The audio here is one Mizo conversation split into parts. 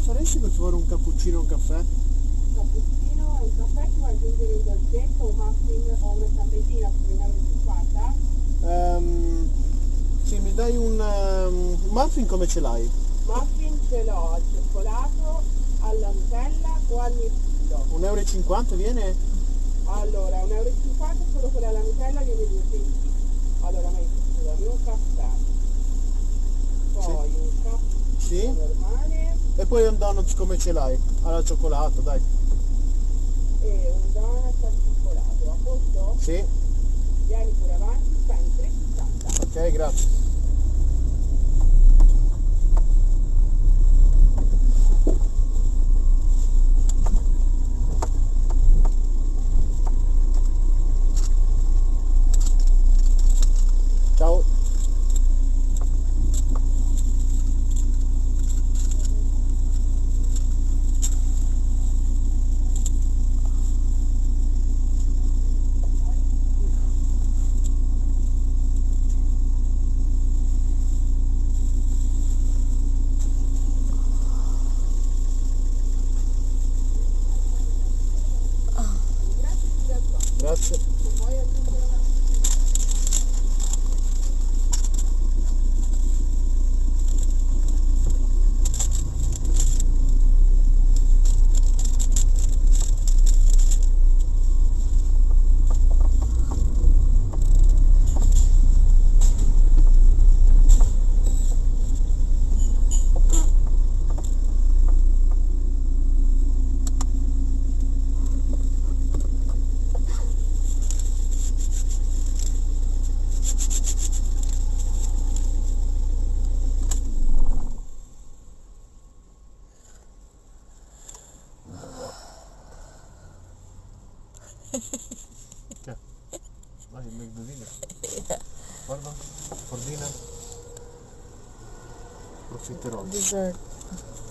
Faresti per favore un cappuccino e un caffè? Cappuccino e un caffè, ti vuoi aggiungere un dolcetto, un muffin o una ciambellina per 1,50 euro? Sì, mi dai un muffin come ce l'hai? Muffin ce l'ho al cioccolato, alla Nutella o al mirtillo. 1,50 euro viene? Allora, 1,50 euro solo quella alla Nutella viene 2,20. Allora metti, scusami, un caffè, poi Sì. un cappuccino Sì. normale. E poi un donut come ce l'hai? Alla cioccolato, dai. E un donut al cioccolato, a posto? Sì. Vieni pure avanti, spendi 3,70. Ok, grazie. Ciao. Grazie pure a qua. Grazie. Se vuoi aggiungere una. Che? Vai, make the dinner. Guarda, for dinner. Profiterol. Dessert.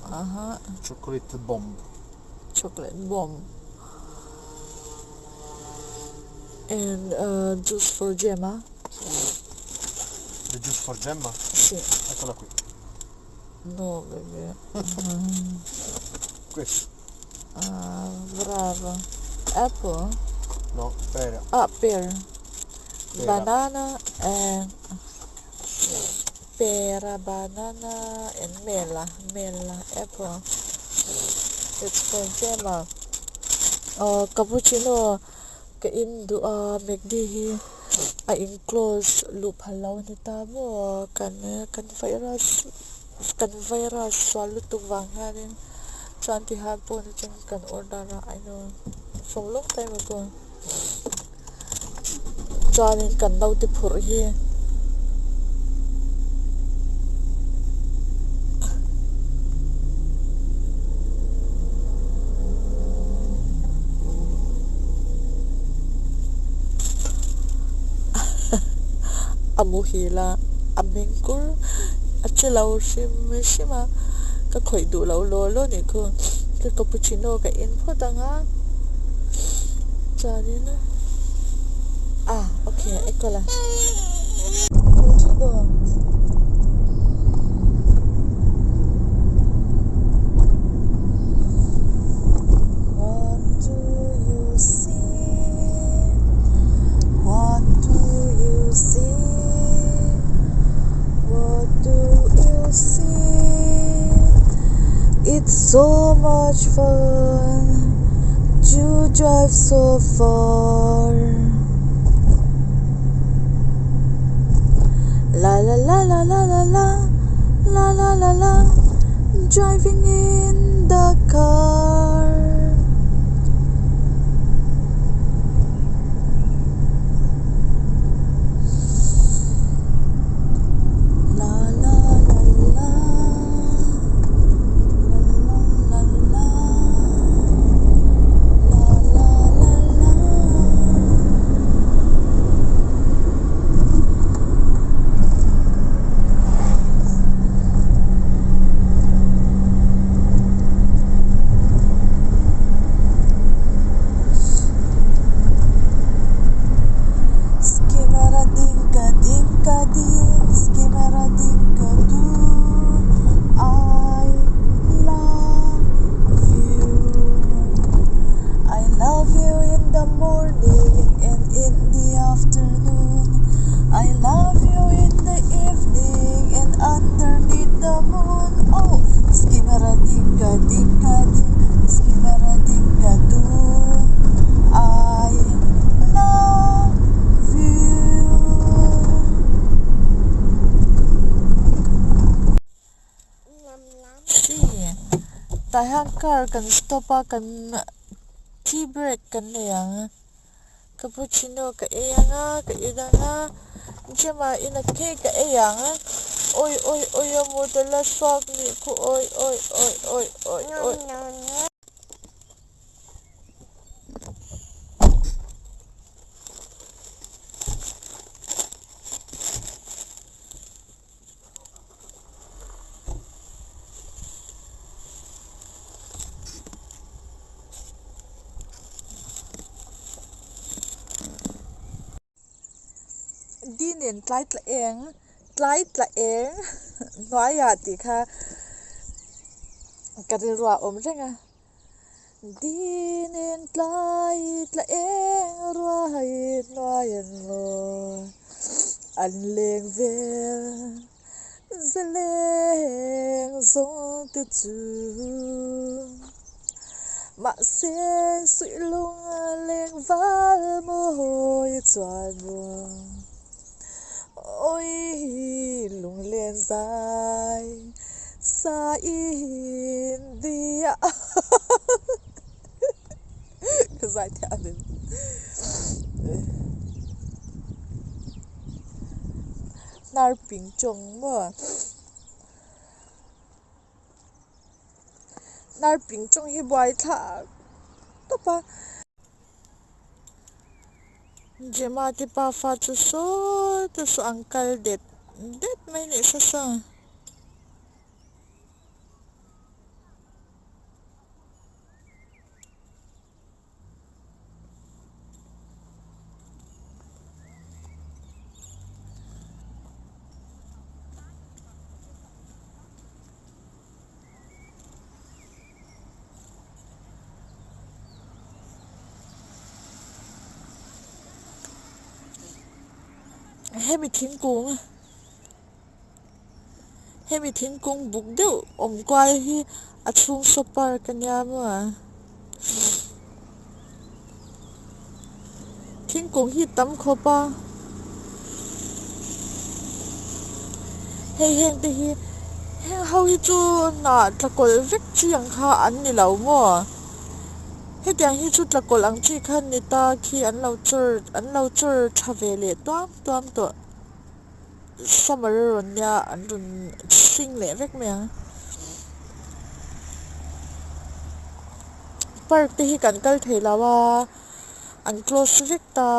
Aha. Chocolate bomb. Chocolate bomb. And juice for Gemma. The juice for Gemma? Sì. Eccola qui. No, baby. Questo. Ah, brava. Apple. No, pera. Ah, pear. Pera. Banana and pera, banana and mela, mela, apple. It's for Gemma. Cappuccino ka in duh a McD hi a enclose luh phal lo a ni ta maw kan kan virus kan virus sual lutuk vang hianin chuan ti hian pawh ni chuan kan order a I know from long time ago chuanin kan naute phurh hi. A muhil a a meng kur a che lo hrim hrim a ka khawih duh loh law law nih khu ka cappuccino ka en phawt ang a chuanin ah okay eccola cappuccino. What do you see? What do you see? What do you see? It's so much fun to drive so far. La la la la la la la la la la la, driving in the car. La la la la la la la la la la la la. Tah hian car kan stop a kan tea break kan nei ang cappuccino ka ei ang a ka in ang a Gemma in a cake a ei ang awi awi awi a mut a la suak nih khu awi awi awi awi awi awi. Di nen tlai tla eng tlai tla eng hnuaiah tih kha ka rilru ah a awm reng a di nen tlai tla eng ruai hnuai an maw an leng vel zaleng zawng te chu mahse suih lung leng val mawi chuan maw awi lunglen zai sa India ka zai theih a ni. Hnar ping tawng maw? Hnar ping tawng hi buai thlak tawp a. Gemma te pafa chu sawi te saw an kal det det mai nih sa sa. Hemi thingkung hemi thingkung buk deuh awm kual hi a chhung saw park a nia maw thingkung hi tam khawp a hei heng te hi heng ho hi chu hnah tla kawlh vek chi ang kha an ni lo maw hetiang hi chu tla kawlh ang chi kha an ni ta khi an lo chawr an lo chawr tha ve leh tuam tuam tawh. Summer a rawn nia an rawn hring leh vek mai ang. Park te hi kan kal thei lo a, an close vek ta.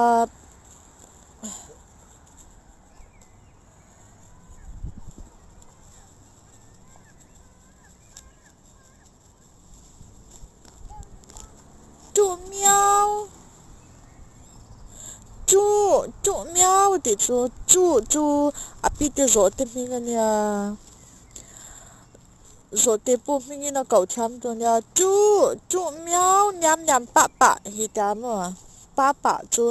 Tuh miau Tuh tuh miau tih chu chuh chu a pi te zawh te hming a nia zawh te pawh hmingin a koh thiam tur a nia tuh tuh miau niam niam pah pah hi tia maw pa pah chu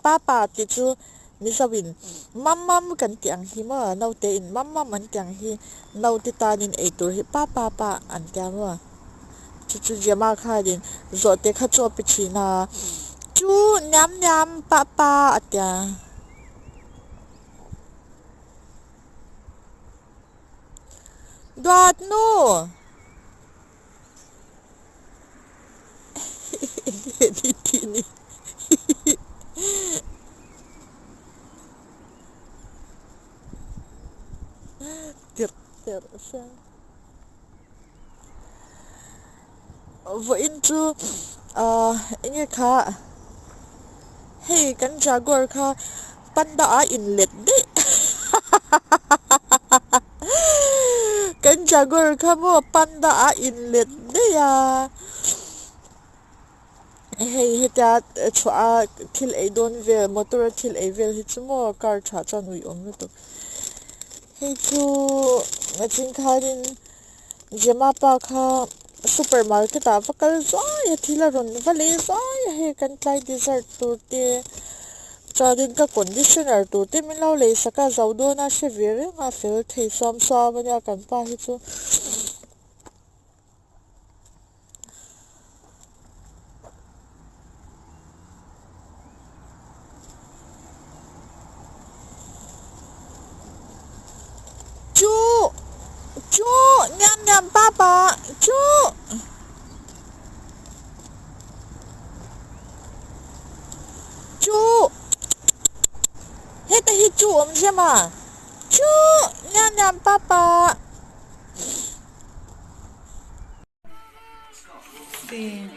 pa pa tih chu Mizo in mam mam kan tih ang hi maw naute in mam mam an tih ang hi naute tanin eitur hi pa pa pa an tia maw chu chu Gemma khanin zawhte kha chu a pe thin a chu niam niam pa pa a tia. Duat nu! Vawiin chu ahh enge kha hei kan jaguar kha panda a inlet daih Kan jaguar kha maw panda a inlet daih a hei hetia chhuah a thil ei dawn vel motor a thil ei vel hi chu maw car tha chuan ui awm lutuk hei chu ngaching khanin Gemma pa kha super market ah va kal zuai a thil a rawn va lei zuai a hei kan tlai dessert tur te chuanin ka conditioner tur te min lo lei sak a zo dawn a hre ve reng a fel thei suam suam a nia kan pa hi chu. Chu chu niam niam pa pa chu. 住我们 Gemma，住娘娘爸爸。Sì.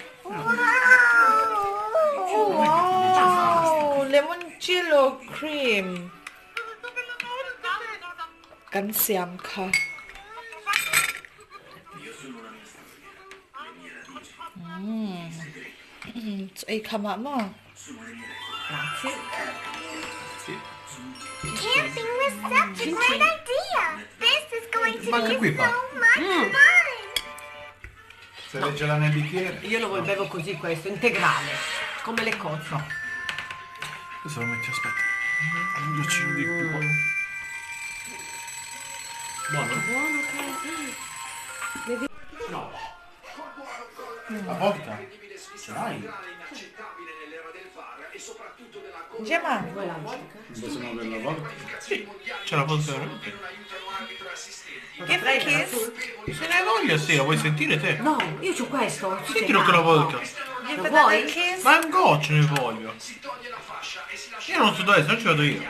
Wow, limoncello cream. Kan siam kha. Mm. Ei khama mo. Grazie. Camping was such a great idea. This is going to Ma anche be qui so fa. much fun. Se legge nel bicchiere. Io lo bevo così questo, integrale, come le cozze. Questo lo metti, aspetta. Un goccino di più qua. Buono? Buono che No. La vodka? Ce l'hai? Gemma, Possiamo avere la vodka? Sì, c'è la vodka veramente. give a kiss. Se ne hai voglia, sì, la vuoi sentire te? No, io c'ho questo. tu c'hai Sentilo con la l'acqua. vodka. Give Lo another vuoi? kiss. Ma un goccio ne voglio. Io non so dove, se no ci vado io.